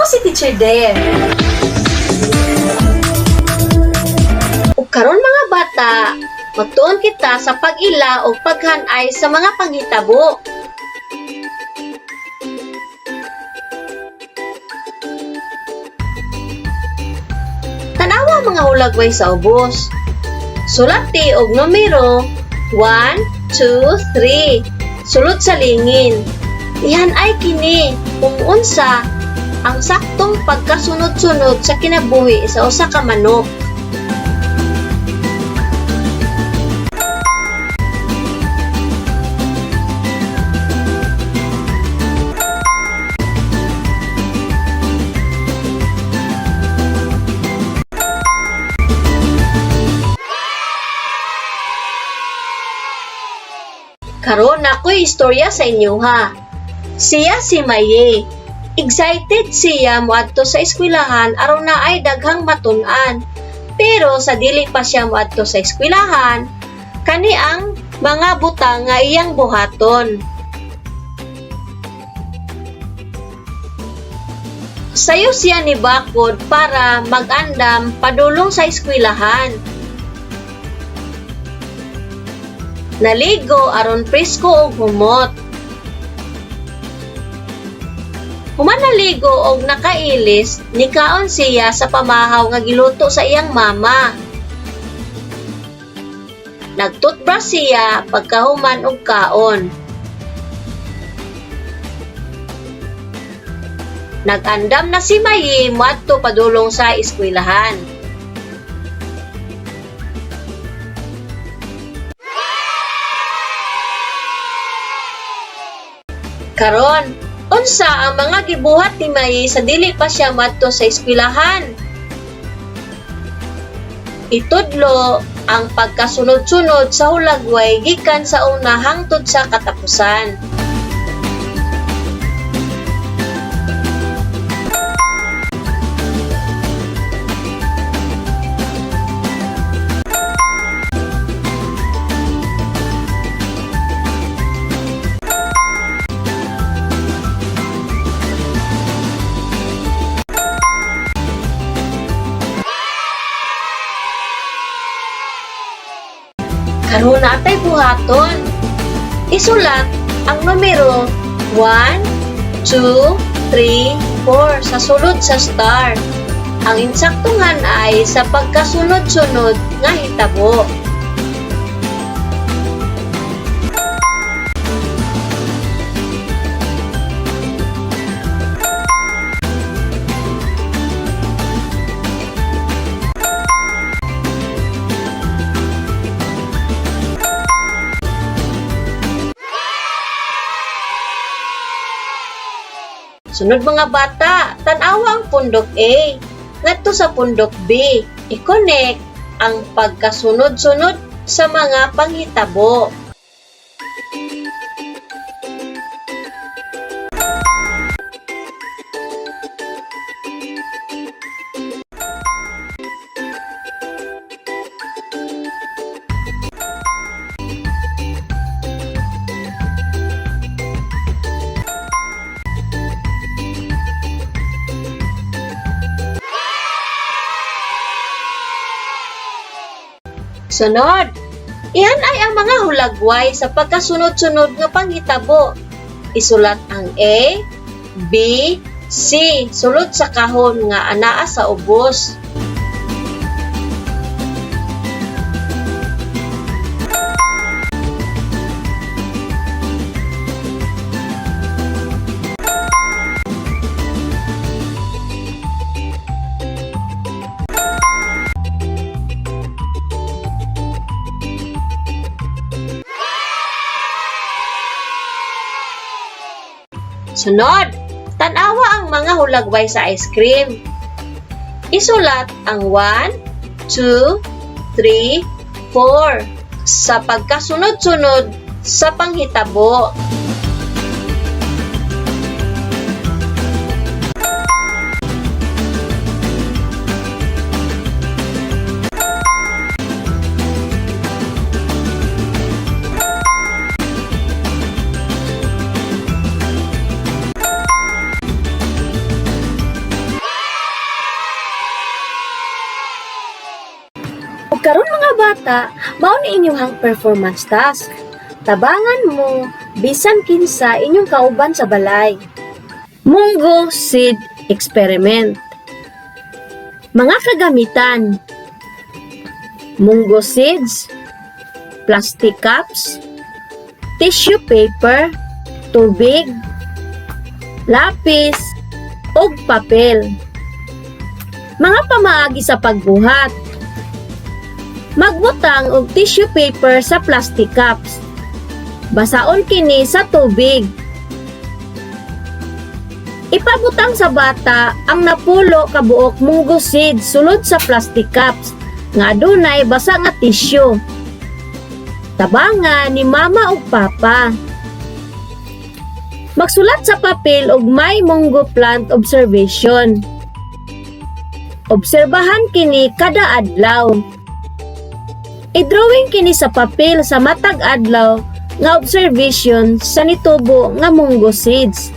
Ako si Teacher Dare. Ug karon, mga bata, magtuon kita sa pag-ila o paghanay sa mga panghitabo. Tanawa ang mga hulagway sa ubos. Sulati og numero 1, 2, 3. Sulod sa lingin. Ihanay kini kung unsa ang saktong pagkasunod-sunod sa kinabuhi sa usa ka manok. Karon ako'y istorya sa inyo ha. Siya si Maye. Excited siya moadto sa eskwelahan aron naay daghang matun-an. Pero sa dili pa siya moadto sa eskwelahan, kani ang mga butang nga iyang buhaton. Sayo siya ni bakod para mag-andam padulong sa eskwelahan. Naligo aron presko og humot. Human naligo og nakailis, nikaon siya sa pamahaw nga giluto sa iyang mama. Nag-toothbrush siya pagkahuman og kaon. Nag-andam na si Mayi moadto padulong sa eskwelahan. Karon, unsa ang mga gibuhat ni Mayi sa dili pa siya moadto sa eskwelahan? Itudlo ang pagkasunod-sunod sa hulagway gikan sa una hangtod sa katapusan. Karon natay buhaton. Isulat ang numero 1, 2, 3, 4 sa sulod sa star. Ang insaktong hanay sa pagkasunod-sunod nga hitabo. Sunod, mga bata, tan-awa ang pundok A ngadto sa pundok B. I-connect ang pagkasunod-sunod sa mga panghitabo. Sunod, iyan ay ang mga hulagway sa pagkasunod-sunod nga panghitabo. Isulat ang A, B, C sulod sa kahon nga anaa sa ubos. Sunod, tanawa ang mga hulagway sa ice cream. Isulat ang 1, 2, 3, 4 sa pagkasunod-sunod sa panghitabo. Bata, mao ni inyong performance task. Tabangan mo bisan kinsa inyong kauban sa balay. Munggo seed experiment. Mga kagamitan: munggo seeds, plastic cups, tissue paper, tubig, lapis, ug papel. Mga pamaagi sa pagbuhat. Magbutang og tissue paper sa plastic cups. Basaon kini sa tubig. Ipabutang sa bata ang napulo ka buok munggo seeds sulod sa plastic cups nga adunay basa nga tissue. Tabanga ni mama ug papa. Magsulat sa papel og "My Munggo Plant Observation." Obserbahan kini kada adlaw. I-drawing kini sa papel sa matag adlaw nga observation sa nitubo nga munggo seeds.